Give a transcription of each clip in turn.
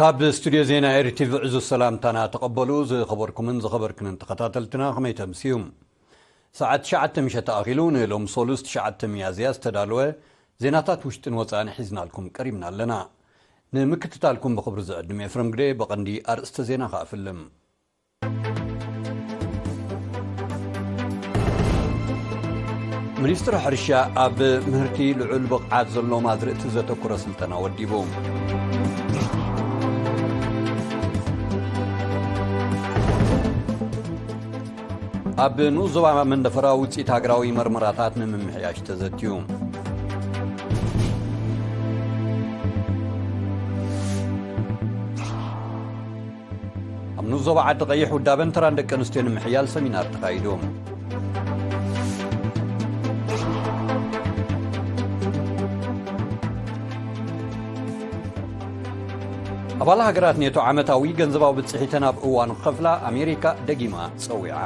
ካብ ስቱድዮ ዜና ኤሪ ቲቪ ዕዙዝ ሰላምታና ተቐበሉ። ዝኸበርኩምን ዝኸበርክንን ተኸታተልትና፣ ከመይ ተምስዩ? ሰዓት ትሽዓተ ምሸት ተኣኺሉ፣ ንሎም ሶሉስ ትሽዓተ ሚያዝያ ዝተዳለወ ዜናታት ውሽጥን ወጻእን ሒዝናልኩም ቀሪብና ኣለና። ንምክትታልኩም ብኽብሪ ዝዕድም ኤፍረም ግደ። በቐንዲ ኣርእስተ ዜና ከኣፍልም። ሚኒስትሪ ሕርሻ ኣብ ምህርቲ ልዑል ብቕዓት ዘለዎም ኣዝርእቲ ዘተኮረ ስልጠና ወዲቡ። ኣብ ንኡስ ዞባ መንደፈራ ውፅኢት ሃገራዊ መርመራታት ንምምሕያሽ ተዘትዩ። ኣብ ንኡስ ዞባ ዓዲ ቀይሕ ውዳበን ተራን ደቂ ኣንስትዮ ንምሕያል ሰሚናር ተኻይዱ። ኣባል ሃገራት ኔቶ ዓመታዊ ገንዘባዊ ብፅሒተን ኣብ እዋኑ ክኸፍላ ኣሜሪካ ደጊማ ፀዊዓ።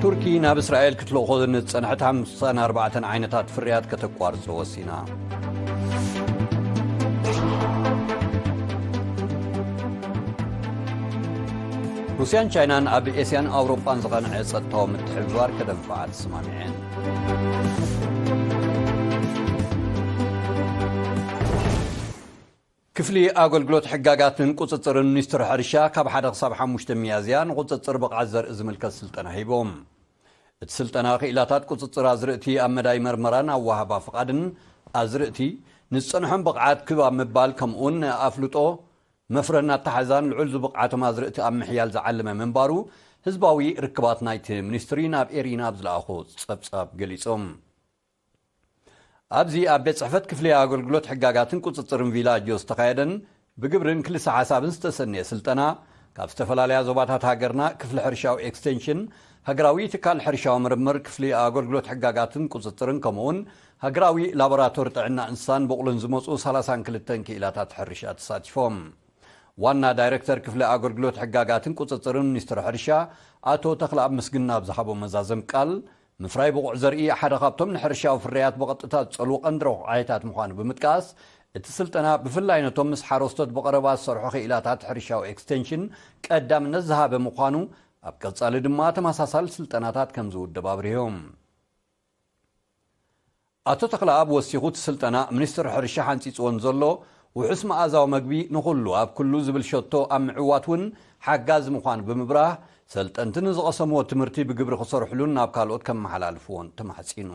ቱርኪ ናብ እስራኤል ክትልእኾ ንዝፀንሐት ሓምሳን ኣርባዕተን ዓይነታት ፍርያት ከተቋርጾ ወሲና። ሩስያን ቻይናን ኣብ ኤስያን ኣውሮጳን ዝቐንዐ ጸጥታዊ ምትሕብባር ከደንፍዓ ተሰማሚዐን። ክፍሊ ኣገልግሎት ሕጋጋትን ቁጽጽርን ሚኒስትሪ ሕርሻ ካብ ሓደ ክሳብ ሓሙሽተ ሚያዝያ ንቁጽጽር ብቕዓት ዘርኢ ዝምልከት ስልጠና ሂቦም። እቲ ስልጠና ክኢላታት ቁጽጽር ኣዝርእቲ ኣብ መዳይ መርመራን ኣወሃህባ ፍቓድን ኣዝርእቲ ንዝጸንሖም ብቕዓት ክብ ኣብ ምባል ከምኡውን ኣፍልጦ መፍረን ኣተሓሕዛን ልዑል ዝብቕዓቶም ኣዝርእቲ ኣብ ምሕያል ዝዓለመ ምንባሩ ህዝባዊ ርክባት ናይቲ ሚኒስትሪ ናብ ኤሪና ኣብ ዝለኣኾ ጸብጻብ ገሊጾም። ኣብዚ ኣብ ቤት ጽሕፈት ክፍሊ ኣገልግሎት ሕጋጋትን ቁጽጽርን ቪላጆ ዝተኻየደን ብግብርን ክልሰ ሓሳብን ዝተሰነየ ስልጠና ካብ ዝተፈላለያ ዞባታት ሃገርና ክፍሊ ሕርሻዊ ኤክስቴንሽን፣ ሃገራዊ ትካል ሕርሻዊ ምርምር፣ ክፍሊ ኣገልግሎት ሕጋጋትን ቁጽጽርን ከምኡውን ሃገራዊ ላቦራቶሪ ጥዕና እንስሳን በቑልን ዝመጹ ሰላሳን ክልተን ክኢላታት ሕርሻ ተሳቲፎም። ዋና ዳይሬክተር ክፍሊ ኣገልግሎት ሕጋጋትን ቁጽጽርን ሚኒስትሪ ሕርሻ ኣቶ ተኽለኣብ ምስግና ኣብ ዝሃቦ መዛዘም ቃል፣ ምፍራይ ብቑዕ ዘርኢ ሓደ ካብቶም ንሕርሻዊ ፍርያት ብቐጥታ ዝጸልዉ ቀንዲ ረቑዓይታት ምዃኑ ብምጥቃስ፣ እቲ ስልጠና ብፍላይ ነቶም ምስ ሓረስቶት ብቐረባ ዝሰርሑ ክኢላታት ሕርሻዊ ኤክስቴንሽን ቀዳምነት ዝሃበ ምዃኑ፣ ኣብ ቀጻሊ ድማ ተመሳሳሊ ስልጠናታት ከም ዝውደብ ኣብሪሆም። ኣቶ ተኽለኣብ ወሲኹ፣ እቲ ስልጠና ሚኒስትሪ ሕርሻ ሓንጺጽዎ ንዘሎ ውሑስ መኣዛዊ መግቢ ንኹሉ ኣብ ኩሉ ዝብል ሸቶ ኣብ ምዕዋት እውን ሓጋዚ ምዃኑ ብምብራህ፣ ሰልጠንቲ ንዝቐሰምዎ ትምህርቲ ብግብሪ ክሰርሕሉን ናብ ካልኦት ከመሓላልፍዎን ተማሕጺኑ።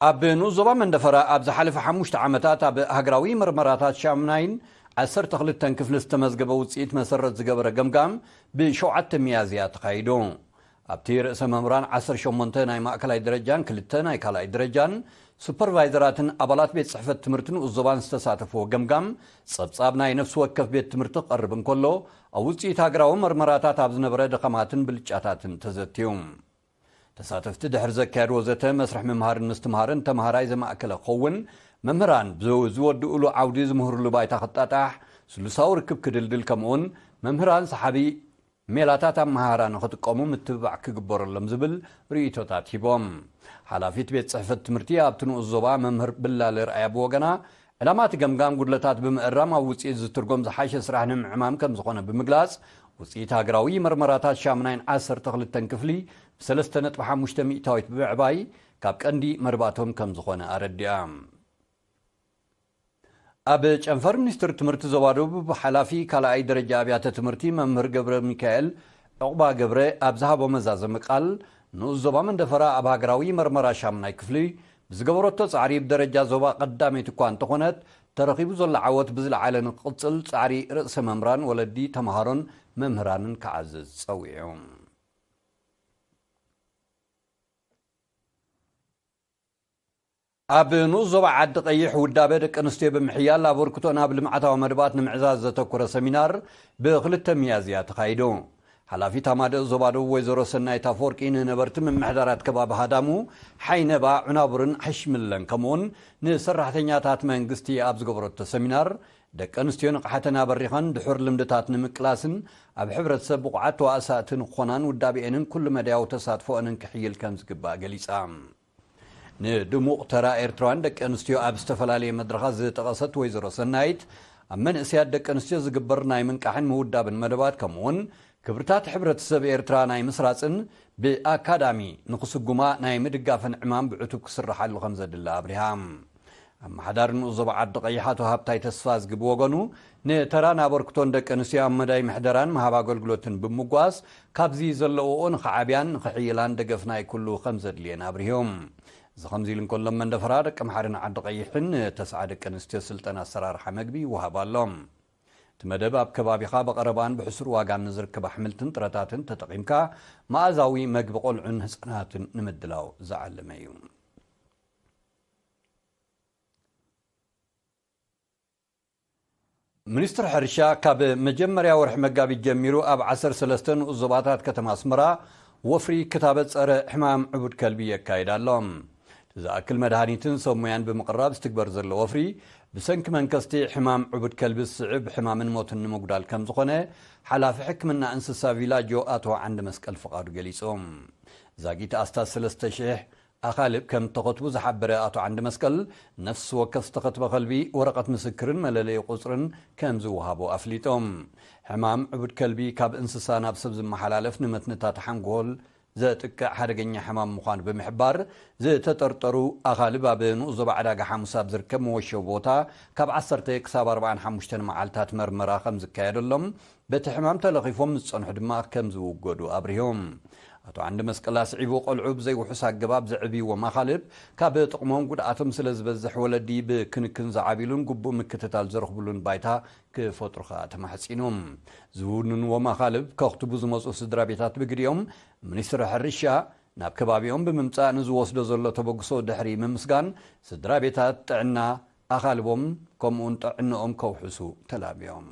ኣብ ንኡስ ዞባ መንደፈራ ኣብ ዝሓለፈ ሓሙሽተ ዓመታት ኣብ ሃገራዊ መርመራታት ሻምናይን ዓሰርተ ክልተን ክፍሊ ዝተመዝገበ ውፅኢት መሰረት ዝገበረ ገምጋም ብሸውዓተ ሚያዝያ ተኻይዱ። ኣብቲ ርእሰ መምህራን ዓሰርተ ሸሞንተ ናይ ማእከላይ ደረጃን ክልተ ናይ ካልኣይ ደረጃን ሱፐርቫይዘራትን ኣባላት ቤት ጽሕፈት ትምህርቲ ንኡስ ዞባን ዝተሳተፍዎ ገምጋም፣ ጸብጻብ ናይ ነፍሲ ወከፍ ቤት ትምህርቲ ክቐርብ እንከሎ፣ ኣብ ውፅኢት ሃገራዊ መርመራታት ኣብ ዝነበረ ድኸማትን ብልጫታትን ተዘትዩ። ተሳተፍቲ ድሕሪ ዘካየድዎ ዘተ፣ መስርሕ ምምሃርን ምስትምሃርን ተምሃራይ ዘማእከለ ክኸውን፣ መምህራን ብዝወድእሉ ዓውዲ ዝምህርሉ ባይታ ክጣጣሕ፣ ስሉሳዊ ርክብ ክድልድል፣ ከምኡውን መምህራን ሰሓቢ ሜላታት ኣመሃህራ ንኽጥቀሙ ምትብባዕ ክግበረሎም ዝብል ርእይቶታት ሂቦም። ሓላፊት ቤት ጽሕፈት ትምህርቲ ኣብቲ ንኡስ ዞባ መምህር ብላለ ርኣያ ብወገና፣ ዕላማ እቲ ገምጋም ጉድለታት ብምእራም ኣብ ውፅኢት ዝትርጎም ዝሓሸ ስራሕ ንምዕማም ከም ዝኾነ ብምግላጽ፣ ውፅኢት ሃገራዊ መርመራታት ሻምናይን ዓሰርተ ክልተን ክፍሊ ብሰለስተ ነጥቢ ሓሙሽተ ሚእታዊት ብምዕባይ ካብ ቀንዲ መርባቶም ከም ዝኾነ ኣረዲኣ። ኣብ ጨንፈር ሚኒስትሪ ትምህርቲ ዞባ ደቡብ ሓላፊ ካልኣይ ደረጃ ኣብያተ ትምህርቲ መምህር ገብረ ሚካኤል ዑቕባ ገብረ ኣብ ዝሃቦ መዛዘሚ ቃል፣ ንኡስ ዞባ መንደፈራ ኣብ ሃገራዊ መርመራ ሻምናይ ክፍሊ ብዝገበረቶ ጻዕሪ ብደረጃ ዞባ ቀዳመይቲ እኳ እንተኾነት፣ ተረኺቡ ዘሎ ዓወት ብዝለዓለ ንክቕጽል ጻዕሪ ርእሰ መምህራን፣ ወለዲ፣ ተምሃሮን መምህራንን ክዓዝዝ ጸዊዑ። ኣብ ንኡስ ዞባ ዓዲ ቀይሕ ውዳበ ደቂ ኣንስትዮ ብምሕያል ኣበርክቶ ናብ ልምዓታዊ መደባት ንምዕዛዝ ዘተኮረ ሰሚናር ብክልተ ሚያዝያ ተኻይዱ። ሓላፊት ኣማደእ ዞባ ደቡብ ወይዘሮ ሰናይት ኣፈወርቂ ንነበርቲ ምምሕዳራት ከባቢ ሃዳሙ፣ ሓይነባ፣ ዑናቡርን ሕሽምለን ከምኡውን ንሰራሕተኛታት መንግስቲ ኣብ ዝገበረቶ ሰሚናር፣ ደቂ ኣንስትዮ ንቕሓተን ኣበሪኸን ድሑር ልምድታት ንምቅላስን ኣብ ሕብረተሰብ ብቑዓት ተዋሳእቲ ንክኾናን ውዳቤኤንን ኩሉ መዳያዊ ተሳትፎኦንን ክሕይል ከም ዝግባእ ገሊጻ። ንድሙቕ ተራ ኤርትራውያን ደቂ ኣንስትዮ ኣብ ዝተፈላለየ መድረኻት ዝጠቐሰት ወይዘሮ ሰናይት፣ ኣብ መንእሰያት ደቂ ኣንስትዮ ዝግበር ናይ ምንቃሕን ምውዳብን መደባት ከምኡውን ክብርታት ሕብረተሰብ ኤርትራ ናይ ምስራጽን ብኣካዳሚ ንክስጉማ ናይ ምድጋፍን ዕማም ብዕቱብ ክስርሓሉ ከም ዘድሊ ኣብሪሃ። ኣመሓዳሪ ንኡስ ዞባ ዓዲ ቀይሕ ኣቶ ሃብታይ ተስፋዝጊ ብወገኑ፣ ንተራን ኣበርክቶን ደቂ ኣንስትዮ ኣብ መዳይ ምሕደራን ምሃብ ኣገልግሎትን ብምጓዝ፣ ካብዚ ዘለዎኦ ንኽዓብያን ንኽሕይላን ደገፍ ናይ ኩሉ ከም ዘድልየን ኣብሪሆም። እዚ ከምዚ ኢሉ እንከሎ፣ መንደፈራ ደቂ ምሓርን ዓዲ ቀይሕን ንተስዓ ደቂ ኣንስትዮ ስልጠና ኣሰራርሓ መግቢ ይወሃብ ኣሎ። እቲ መደብ ኣብ ከባቢኻ ብቐረባን ብሕሱር ዋጋን ንዝርከብ ኣሕምልትን ጥረታትን ተጠቒምካ መኣዛዊ መግቢ ቆልዑን ህጻናትን ንምድላው ዝዓለመ እዩ። ሚኒስትሪ ሕርሻ ካብ መጀመርያ ወርሒ መጋቢት ጀሚሩ ኣብ ዓሰርተ ሰለስተ ንኡስ ዞባታት ከተማ ኣስመራ ወፍሪ ክታበት ጸረ ሕማም ዕቡድ ከልቢ የካይድ ኣሎ። ዝኣክል መድሃኒትን ሰብ ሞያን ብምቕራብ ዝትግበር ዘሎ ወፍሪ፣ ብሰንኪ መንከስቲ ሕማም ዕቡድ ከልቢ ዝስዕብ ሕማምን ሞትን ንምጉዳል ከም ዝኾነ፣ ሓላፊ ሕክምና እንስሳ ቪላጆ ኣቶ ዓንዲ መስቀል ፍቓዱ ገሊጾም። ዛጊት ኣስታት ሰለስተ ሽሕ ኣኻልብ ከም እተኸትቡ ዝሓበረ ኣቶ ዓንዲ መስቀል፣ ነፍሲ ወከፍ ዝተኸትበ ከልቢ ወረቐት ምስክርን መለለዪ ቁጽርን ከም ዝወሃቦ ኣፍሊጦም። ሕማም ዕቡድ ከልቢ ካብ እንስሳ ናብ ሰብ ዝመሓላለፍ ንመትንታት ሓንጎል ዘጥቅዕ ሓደገኛ ሕማም ምዃኑ ብምሕባር፣ ዝተጠርጠሩ ኣኻልብ ኣብ ንኡስ ዞባ ዕዳጋ ሓሙስ ኣብ ዝርከብ መወሸቢ ቦታ ካብ ዓሰርተ ክሳብ ኣርባዓን ሓሙሽተን መዓልታት መርመራ ከም ዝካየደሎም፣ በቲ ሕማም ተለኺፎም ምስ ጸንሑ ድማ ከም ዝውገዱ ኣብሪሆም። ኣቶ ዓንዲ መስቀል ኣስዒቡ፣ ቆልዑ ብዘይውሑስ ኣገባብ ዘዕብይዎም ኣኻልብ ካብ ጥቕሞም ጉድኣቶም ስለ ዝበዝሕ፣ ወለዲ ብክንክን ዝዓብይሉን ግቡእ ምክትታል ዝረኽብሉን ባይታ ክፈጥሩ ከኣ ተማሕጺኑ። ዝውንንዎም ኣኻልብ ከኽትቡ ዝመጹ ስድራ ቤታት ብግዲኦም፣ ሚኒስትሪ ሕርሻ ናብ ከባቢኦም ብምምጻእ ንዝወስዶ ዘሎ ተበግሶ ድሕሪ ምምስጋን፣ ስድራ ቤታት ጥዕና ኣኻልቦም ከምኡውን ጥዕንኦም ከውሕሱ ተላብዮም።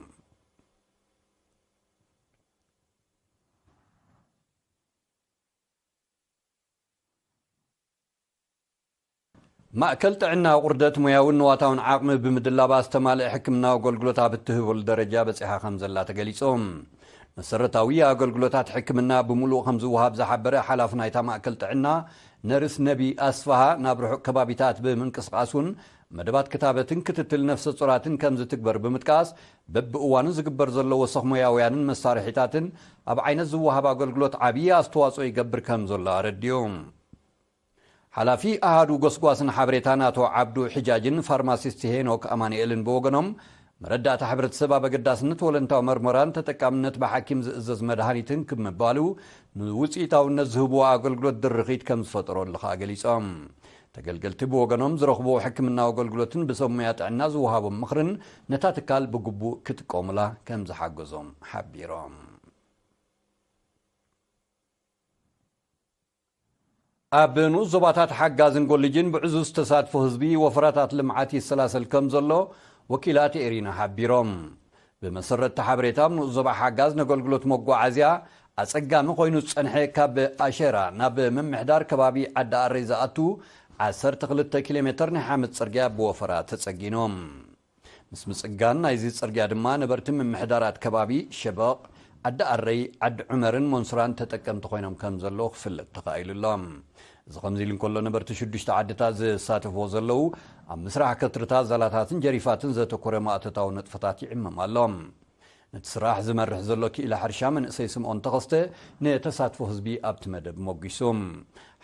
ማእከል ጥዕና ቁርደት ሞያውን ንዋታውን ዓቕሚ ብምድላባ ዝተማልአ ሕክምናዊ ኣገልግሎት ኣብ እትህበሉ ደረጃ በጺሓ ከም ዘላ ተገሊጹ። መሰረታዊ ኣገልግሎታት ሕክምና ብምሉእ ከም ዝወሃብ ዝሓበረ ሓላፊ ናይታ ማእከል ጥዕና ነርስ ነቢ ኣስፍሃ፣ ናብ ርሑቕ ከባቢታት ብምንቅስቓስ እውን መደባት ክታበትን ክትትል ነፍሰ ጾራትን ከም ዝትግበር ብምጥቃስ፣ በብእዋኑ ዝግበር ዘሎ ወሰኽ ሞያውያንን መሳርሒታትን ኣብ ዓይነት ዝወሃብ ኣገልግሎት ዓብዪ ኣስተዋጽኦ ይገብር ከም ዘሎ ኣረዲኡ። ሓላፊ ኣሃዱ ጎስጓስን ሓበሬታን ኣቶ ዓብዱ ሕጃጅን ፋርማሲስት ሄኖክ ኣማኑኤልን ብወገኖም፣ መረዳእታ ሕብረተሰብ ኣብ ኣገዳስነት ወለንታዊ መርመራን ተጠቃምነት ብሓኪም ዝእዘዝ መድሃኒትን ክምባሉ፣ ንውፅኢታውነት ዝህብዎ ኣገልግሎት ድርኺት ከም ዝፈጠረሉ ከኣ ገሊጾም። ተገልገልቲ ብወገኖም ዝረኽብዎ ሕክምናዊ ኣገልግሎትን ብሰብ ሞያ ጥዕና ዝወሃቦም ምኽርን ነታ ትካል ብግቡእ ክጥቀሙላ ከም ዝሓገዞም ሓቢሮም። ኣብ ንኡስ ዞባታት ሓጋዝን ጎልጅን ብዕዙዝ ተሳትፎ ህዝቢ ወፈራታት ልምዓት ይሰላሰል ከም ዘሎ ወኪላት ኤሪና ሓቢሮም። ብመሰረት እቲ ሓበሬታ፣ ኣብ ንኡስ ዞባ ሓጋዝ ነገልግሎት መጓዓዝያ ኣጸጋሚ ኮይኑ ዝጸንሐ ካብ ኣሸራ ናብ ምምሕዳር ከባቢ ዓዲ ኣረይ ዝኣቱ ዓሰርተ ክልተ ኪሎ ሜተር ናይ ሓመድ ጽርግያ ብወፈራ ተጸጊኖም። ምስ ምጽጋን ናይዚ ጽርግያ ድማ ነበርቲ ምምሕዳራት ከባቢ ሸበቕ፣ ዓዲ ኣረይ፣ ዓዲ ዑመርን መንሱራን ተጠቀምቲ ኮይኖም ከም ዘለዉ ክፍለጥ ተኻኢሉ ኣሎ። እዚ ከምዚ ኢሉ እንከሎ፣ ነበርቲ ሽዱሽተ ዓድታት ዝሳተፍዎ ዘለዉ ኣብ ምስራሕ ከትርታት፣ ዛላታትን ጀሪፋትን ዘተኮረ ማእቶታዊ ንጥፈታት ይዕመም ኣሎ። ነቲ ስራሕ ዝመርሕ ዘሎ ክኢላ ሕርሻ መንእሰይ ስምኦን ተኸስተ ንተሳትፎ ህዝቢ ኣብቲ መደብ ሞጒሱ።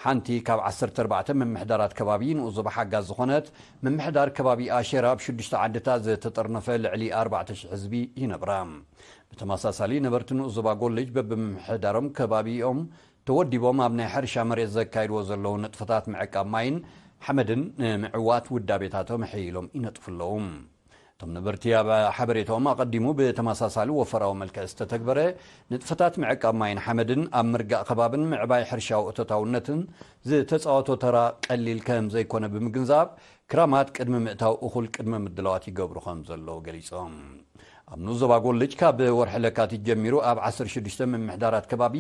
ሓንቲ ካብ ዓሰርተ ኣርባዕተ ምምሕዳራት ከባቢ ንኡስ ዞባ ሓጋዝ ዝኾነት ምምሕዳር ከባቢ ኣሸራ፣ ኣብ ሽዱሽተ ዓድታት ዝተጠርነፈ ልዕሊ ኣርባዕተ ሽሕ ህዝቢ ይነብራ። ብተመሳሳሊ፣ ነበርቲ ንኡስ ዞባ ጎልጅ በብምምሕዳሮም ከባቢኦም ተወዲቦም ኣብ ናይ ሕርሻ መሬት ዘካይድዎ ዘለዉ ንጥፈታት ምዕቃብ ማይን ሓመድን ንምዕዋት ውዳቤታቶም ሕይሎም ይነጥፉ ኣለዉ። እቶም ነበርቲ ኣብ ሓበሬታኦም፣ ኣቐዲሙ ብተመሳሳሊ ወፈራዊ መልክዕ ዝተተግበረ ንጥፈታት ምዕቃብ ማይን ሓመድን ኣብ ምርጋእ ከባብን ምዕባይ ሕርሻዊ እቶታውነትን ዝተጻወቶ ተራ ቀሊል ከም ዘይኮነ ብምግንዛብ፣ ክራማት ቅድሚ ምእታው እኹል ቅድመ ምድላዋት ይገብሩ ከም ዘለዉ ገሊጾም። ኣብ ንኡስ ዞባ ጎልጅ ካብ ወርሒ ለካቲት ጀሚሩ ኣብ ዓሰርተ ሽዱሽተ ምምሕዳራት ከባቢ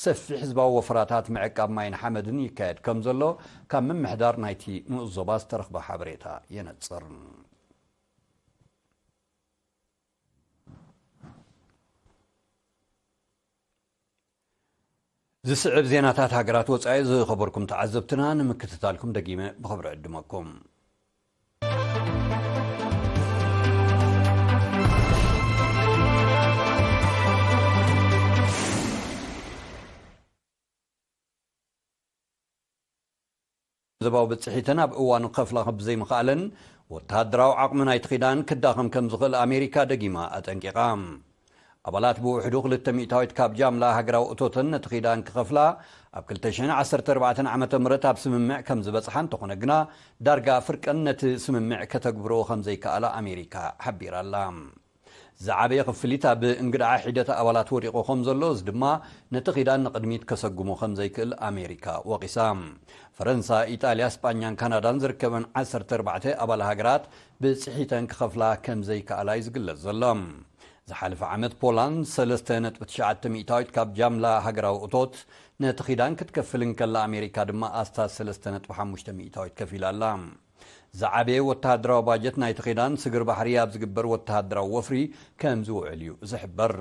ሰፊሕ ህዝባዊ ወፈራታት ምዕቃብ ማይን ሓመድን ይካየድ ከም ዘሎ ካብ ምምሕዳር ናይቲ ንኡስ ዞባ ዝተረኽበ ሓበሬታ የነጽር። ዝስዕብ ዜናታት ሃገራት ወጻኢ ዝኸበርኩም ተዓዘብትና ንምክትታልኩም ደጊመ ብኽብሪ ዕድመኩም። ዘባዊ ብጽሒተን ኣብ እዋኑ ክኸፍላ ብዘይምኽኣለን፣ ወተሃደራዊ ዓቕሚ ናይቲ ኪዳን ክዳኸም ከም ዝኽእል ኣሜሪካ ደጊማ ኣጠንቂቓ። ኣባላት ብውሕዱ ክልተ ሚእታዊት ካብ ጃምላ ሃገራዊ እቶተን ነቲ ኪዳን ክኸፍላ ኣብ ክልተ ሽሕን ዓሰርተ ኣርባዕተን ዓመተ ምህረት ኣብ ስምምዕ ከም ዝበጽሓ እንተኾነ ግና፣ ዳርጋ ፍርቀን ነቲ ስምምዕ ከተግብርኦ ከም ዘይከኣላ ኣሜሪካ ሓቢራ ኣላ። ዝዓበየ ክፍሊት ኣብ እንግድዓ ሒደት ኣባላት ወዲቑ ከም ዘሎ፣ እዚ ድማ ነቲ ኪዳን ንቕድሚት ከሰጉሞ ከም ዘይክእል ኣሜሪካ ወቒሳ። ፈረንሳ፣ ኢጣልያ፣ ስጳኛን ካናዳን ዝርከበን ዓሰርተ ኣርባዕተ ኣባል ሃገራት ብጽሒተን ክኸፍላ ከም ዘይከኣላ እዩ ዝግለጽ ዘሎ። ዝሓለፈ ዓመት ፖላንድ ሰለስተ ነጥቢ ትሽዓተ ሚእታዊት ካብ ጃምላ ሃገራዊ እቶት ነቲ ኪዳን ክትከፍል እንከላ፣ ኣሜሪካ ድማ ኣስታት ሰለስተ ነጥቢ ሓሙሽተ ሚእታዊት ከፊላ ኣላ። ዝዓበየ ወተሃደራዊ ባጀት ናይቲ ኪዳን ስግር ባሕሪ ኣብ ዝግበር ወተሃደራዊ ወፍሪ ከም ዝውዕል እዩ ዝሕበር።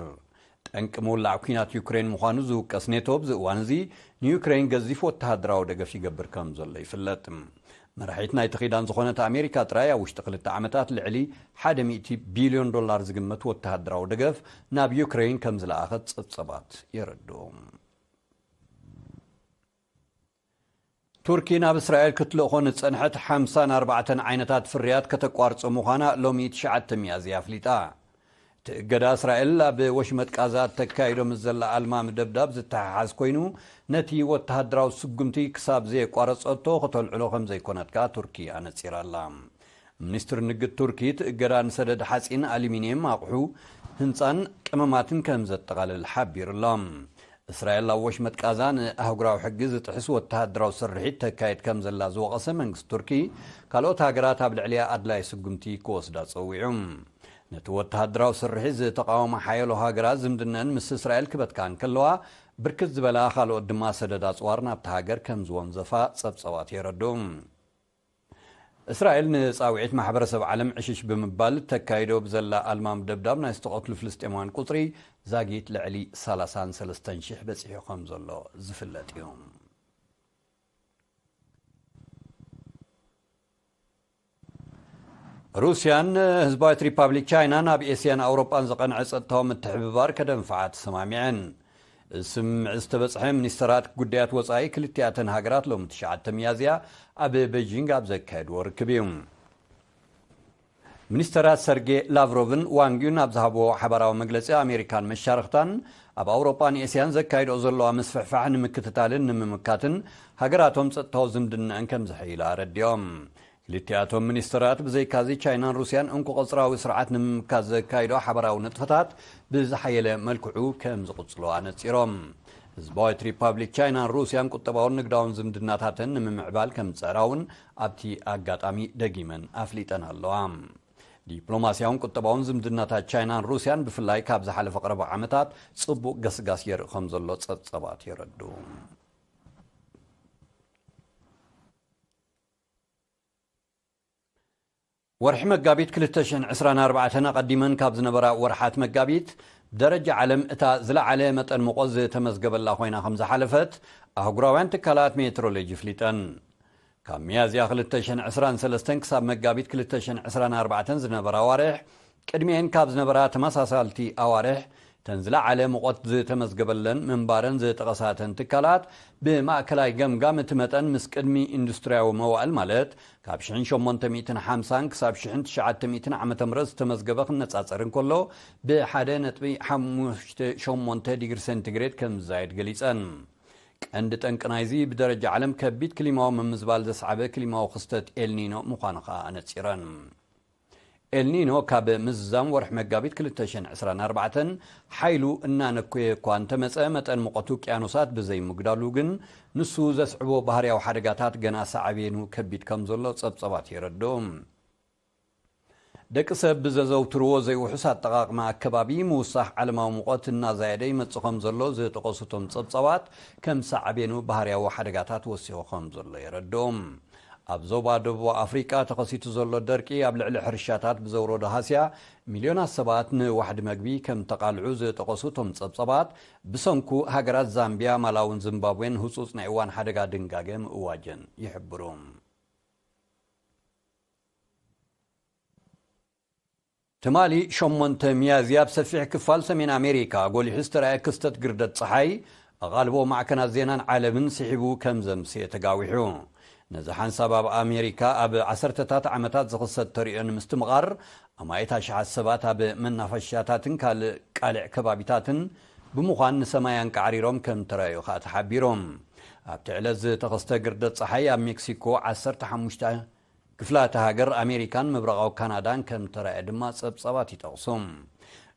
ጠንቂ ምውላዕ ኲናት ዩክሬን ምዃኑ ዝውቀስ ኔቶ፣ ኣብዚ እዋን እዚ ንዩክሬን ገዚፍ ወተሃደራዊ ደገፍ ይገብር ከም ዘሎ ይፍለጥ። መራሒት ናይቲ ኪዳን ዝኾነት ኣሜሪካ ጥራይ ኣብ ውሽጢ ክልተ ዓመታት ልዕሊ ሓደ ሚእቲ ቢልዮን ዶላር ዝግመት ወተሃደራዊ ደገፍ ናብ ዩክሬን ከም ዝለኣኸት ጸብጸባት የረድኡ። ቱርኪ ናብ እስራኤል ክትልእኾ ንጸንሐት ሓምሳን ኣርባዕተን ዓይነታት ፍርያት ከተቋርጾ ምዃና ሎሚ ትሽዓተ ሚያዝያ ኣፍሊጣ። እቲ እገዳ እስራኤል ኣብ ወሽመጥ ቃዛ ተካይዶ ምስ ዘላ ኣልማሚ ደብዳብ ዝተሓሓዝ ኮይኑ፣ ነቲ ወተሃደራዊ ስጉምቲ ክሳብ ዘየቋረጸቶ ከተልዕሎ ከም ዘይኮነት ከኣ ቱርኪ ኣነጺራ ኣላ። ሚኒስትሪ ንግድ ቱርኪ እቲ እገዳ ንሰደድ ሓጺን፣ ኣሉሚንየም፣ ኣቑሑ ህንጻን ቀመማትን ከም ዘጠቓልል ሓቢሩ ኣሎ። እስራኤል ኣብ ወሽመጥ ቃዛ ንኣህጉራዊ ሕጊ ዝጥሕስ ወተሃደራዊ ስርሒት ተካይድ ከም ዘላ ዝወቐሰ መንግስቲ ቱርኪ፣ ካልኦት ሃገራት ኣብ ልዕሊኣ ኣድላይ ስጉምቲ ክወስዳ ጸዊዑ። ነቲ ወተሃደራዊ ስርሒት ዝተቓወማ ሓያሎ ሃገራት ዝምድነን ምስ እስራኤል ክበትካ እንከለዋ፣ ብርክት ዝበላ ካልኦት ድማ ሰደድ ኣጽዋር ናብታ ሃገር ከም ዝወንዘፋ ጸብጸባት የረድኡ። እስራኤል ንጻውዒት ማሕበረሰብ ዓለም ዕሽሽ ብምባል ተካይዶ ብዘላ ኣልማም ደብዳብ ናይ ዝተቐትሉ ፍልስጤማውያን ቁጽሪ ዛጊት ልዕሊ ሰላሳን ሰለስተን ሽሕ በጺሑ ከም ዘሎ ዝፍለጥ እዩ። ሩስያን ህዝባዊት ሪፓብሊክ ቻይናን ኣብ ኤስያን ኣውሮጳን ዝቐንዐ ጸጥታዊ ምትሕብባር ከደንፍዓ ተሰማሚዐን። እዚ ስምምዕ ዝተበጽሐ ሚኒስተራት ጉዳያት ወጻኢ ክልቲኣተን ሃገራት ሎሚ ትሽዓተ ሚያዝያ ኣብ ቤጂንግ ኣብ ዘካየድዎ ርክብ እዩ። ሚኒስተራት ሰርጌ ላቭሮቭን ዋንግ ዩን ኣብ ዝሃብዎ ሓባራዊ መግለጺ፣ ኣሜሪካን መሻርኽታን ኣብ ኣውሮጳን ኤስያን ዘካይድኦ ዘለዋ ምስፍሕፋሕ ንምክትታልን ንምምካትን ሃገራቶም ጸጥታዊ ዝምድናኣን ከም ዘሐይላ ኣረዲኦም። ክልቲኣቶም ሚኒስተራት ብዘይካዚ ቻይናን ሩስያን እንኮ ቀጽራዊ ስርዓት ንምምካት ዘካይዶ ሓባራዊ ንጥፈታት ብዝሓየለ መልክዑ ከም ዝቕጽሎ ኣነጺሮም። ህዝባዊት ሪፓብሊክ ቻይናን ሩስያን ቁጠባውን ንግዳውን ዝምድናታተን ንምምዕባል ከም ዝጸዕራ እውን ኣብቲ ኣጋጣሚ ደጊመን ኣፍሊጠን ኣለዋ። ዲፕሎማስያውን ቁጠባውን ዝምድናታት ቻይናን ሩስያን ብፍላይ ካብ ዝሓለፈ ቀረባ ዓመታት ጽቡቕ ገስጋስ የርኢ ከም ዘሎ ጸብጸባት የረድኡ። ወርሒ መጋቢት ክልተ ሽሕን ዕስራን ኣርባዕተን ኣቐዲመን ካብ ዝነበራ ወርሓት መጋቢት፣ ብደረጃ ዓለም እታ ዝለዓለ መጠን ሙቐት ዝተመዝገበላ ኮይና ከም ዝሓለፈት ኣህጉራውያን ትካላት ሜትሮሎጂ ኣፍሊጠን። ካብ ሚያዝያ ክልተ ሽሕን ዕስራን ሰለስተን ክሳብ መጋቢት ክልተ ሽሕን ዕስራን ኣርባዕተን ዝነበራ ኣዋርሕ፣ ቅድሚኤን ካብ ዝነበራ ተመሳሳልቲ ኣዋርሕ፣ እተን ዝለዓለ ሙቐት ዝተመዝገበለን ምንባረን ዝጠቐሳ እተን ትካላት፣ ብማእከላይ ገምጋም እቲ መጠን ምስ ቅድሚ ኢንዱስትርያዊ መዋእል፣ ማለት ካብ ሽሕን ሸሞንተ ሚእትን ሓምሳን ክሳብ ሽሕን ትሽዓተ ሚእትን ዓመተ ምህረት ዝተመዝገበ ክነጻጸር እንከሎ፣ ብሓደ ነጥቢ ሓሙሽተ ሸሞንተ ዲግሪ ሴንቲግሬድ ከም ዝዛየድ ገሊጸን። ቀንዲ ጠንቂ ናይዚ ብደረጃ ዓለም ከቢድ ክሊማዊ ምምዝባል ዘስዓበ ክሊማዊ ክስተት ኤልኒኖ ምዃኑ ከኣ ኣነጺረን። ኤልኒኖ ካብ ምዝዛም ወርሒ መጋቢት ክልተ ሽሕን ዕስራን ኣርባዕተን ሓይሉ እናነኮየ እኳ እንተመጸ፣ መጠን ሙቐት ውቅያኖሳት ብዘይምጉዳሉ ግን፣ ንሱ ዘስዕቦ ባህርያዊ ሓደጋታት ገና ሳዕቤኑ ከቢድ ከም ዘሎ ጸብጸባት የረድኡ። ደቂ ሰብ ብዘዘውትርዎ ዘይውሑስ ኣጠቓቕማ ኣከባቢ፣ ምውሳኽ ዓለማዊ ሙቐት እናዛየደ ይመጽእ ከም ዘሎ ዝጠቐሱ እቶም ጸብጻባት፣ ከም ሳዕቤኑ ባህርያዊ ሓደጋታት ወሲኹ ከም ዘሎ የረድኡ። ኣብ ዞባ ደቡብ ኣፍሪቃ ተኸሲቱ ዘሎ ደርቂ ኣብ ልዕሊ ሕርሻታት ብዘውረዶ ሃስያ፣ ሚልዮናት ሰባት ንዋሕዲ መግቢ ከም ተቓልዑ ዝጠቐሱ እቶም ጸብጸባት፣ ብሰንኩ ሃገራት ዛምቢያ፣ ማላውን ዚምባብዌን ህጹጽ ናይ እዋን ሓደጋ ድንጋገ ምእዋጀን ይሕብሩ። ትማሊ ሸሞንተ ሚያዝያ ኣብ ሰፊሕ ክፋል ሰሜን ኣሜሪካ ጎሊሑ ዝተራእየ ክስተት ግርደት ጸሓይ፣ ኣቓልቦ ማዕከናት ዜናን ዓለምን ስሒቡ ከም ዘምስየ ተጋዊሑ። ነዚ ሓንሳብ ኣብ ኣሜሪካ ኣብ ዓሰርተታት ዓመታት ዝኽሰት ተርእዮ ንምስትምቓር፣ ኣማኢት ኣሽሓት ሰባት ኣብ መናፈሻታትን ካልእ ቃልዕ ከባቢታትን ብምዃን ንሰማይ ኣንቃዕሪሮም ከም ተራእዩ ከኣ ተሓቢሩ። ኣብቲ ዕለት ዝተኸስተ ግርደት ጸሓይ ኣብ ሜክሲኮ ዓሰርተ ሓሙሽተ ክፍላተ ሃገር ኣሜሪካን ምብራቓዊ ካናዳን ከም ተራእየ ድማ ጸብጻባት ይጠቕሱ።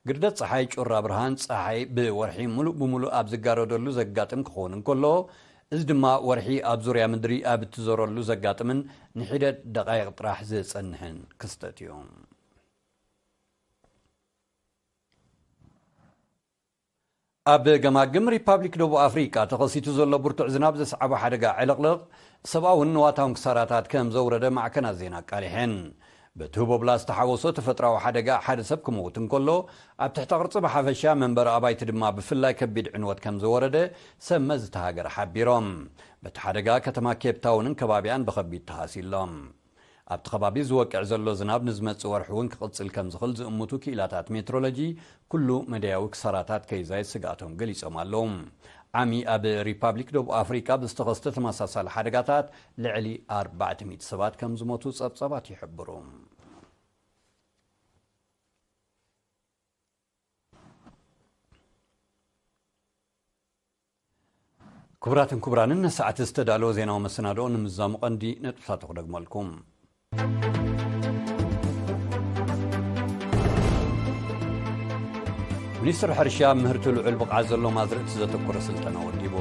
ግርደት ጸሓይ ጩራ ብርሃን ጸሓይ ብወርሒ ሙሉእ ብሙሉእ ኣብ ዝጋረደሉ ዘጋጥም ክኸውን እንከሎ፣ እዚ ድማ ወርሒ ኣብ ዙርያ ምድሪ ኣብ እትዞረሉ ዘጋጥምን ንሒደት ደቓይቕ ጥራሕ ዝጸንሕን ክስተት እዩ። ኣብ ገማግም ሪፓብሊክ ደቡብ ኣፍሪቃ ተኸሲቱ ዘሎ ብርቱዕ ዝናብ ዘስዓቦ ሓደጋ ዕልቕልቕ ሰብኣውን ንዋታውን ክሳራታት ከም ዘውረደ ማዕከናት ዜና ኣቃሊሐን። በቲ ህቦብላ ዝተሓወሶ ተፈጥራዊ ሓደጋ ሓደ ሰብ ክመውት እንከሎ፣ ኣብ ትሕተ ቅርጺ ብሓፈሻ መንበሪ ኣባይቲ ድማ ብፍላይ ከቢድ ዕንወት ከም ዝወረደ ሰብ መዚ እታ ሃገር ሓቢሮም። በቲ ሓደጋ ከተማ ኬፕ ታውንን ከባቢኣን ብኸቢድ ተሃሲሎም። ኣብቲ ከባቢ ዝወቅዕ ዘሎ ዝናብ ንዝመጽእ ወርሒ እውን ክቕጽል ከም ዝኽእል ዝእምቱ ክኢላታት ሜትሮሎጂ፣ ኩሉ መዳያዊ ክሳራታት ከይዛየድ ስግኣቶም ገሊጾም ኣለዉ። ዓሚ ኣብ ሪፓብሊክ ደቡብ ኣፍሪቃ ብዝተኸስተ ተመሳሳሊ ሓደጋታት ልዕሊ ኣርባዕተ ሚእቲ ሰባት ከም ዝሞቱ ጸብጻባት ይሕብሩ። ክቡራትን ክቡራንን፣ ንሰዓት ዝተዳለወ ዜናዊ መሰናድኦ ንምዝዛሙ ቀንዲ ነጥብታቱ ክደግመልኩም። ሚኒስትሪ ሕርሻ ኣብ ምህርቲ ልዑል ብቕዓት ዘለዎም ኣዝርእቲ ዘተኮረ ስልጠና ወዲቡ።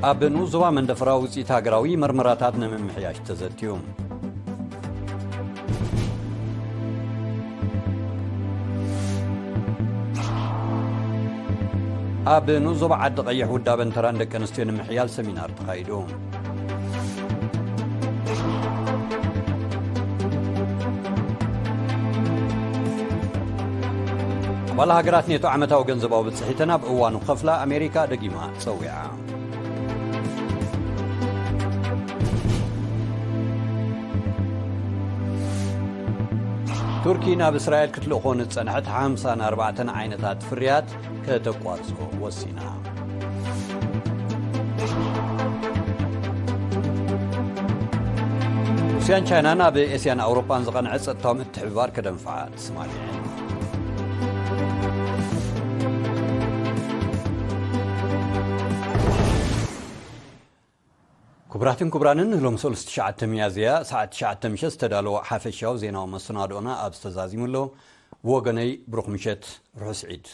ኣብ ንኡስ ዞባ መንደፈራ ውፅኢት ሃገራዊ መርመራታት ንምምሕያሽ ተዘትዩ። ኣብ ንኡስ ዞባ ዓዲ ቀይሕ ውዳበን ተራን ደቂ ኣንስትዮ ንምሕያል ሰሚናር ተኻይዱ። ኣባል ሃገራት ኔቶ ዓመታዊ ገንዘባዊ ብፅሒተን ኣብ እዋኑ ክኸፍላ ኣሜሪካ ደጊማ ፀዊዓ። ቱርኪ ናብ እስራኤል ክትልእኾ ንዝፀንሐት ሓምሳን ኣርባዕተን ዓይነታት ፍርያት ከተቋርጾ ወሲና። ሩስያን ቻይናን ኣብ ኤስያን ኣውሮጳን ዝቐንዐ ጸጥታዊ ምትሕብባር ከደንፍዓ ተስማሚዐን። ክቡራትን ክቡራንን፣ ሎም ሰሉስ ትሽዓተ ሚያዝያ ሰዓት ትሽዓተ ምሸት ዝተዳለወ ሓፈሻዊ ዜናዊ መሰናድኦና ኣብዚ ተዛዚሙ ኣሎ። ብወገነይ ብሩኽ ምሸት፣ ርሑስ ዒድ።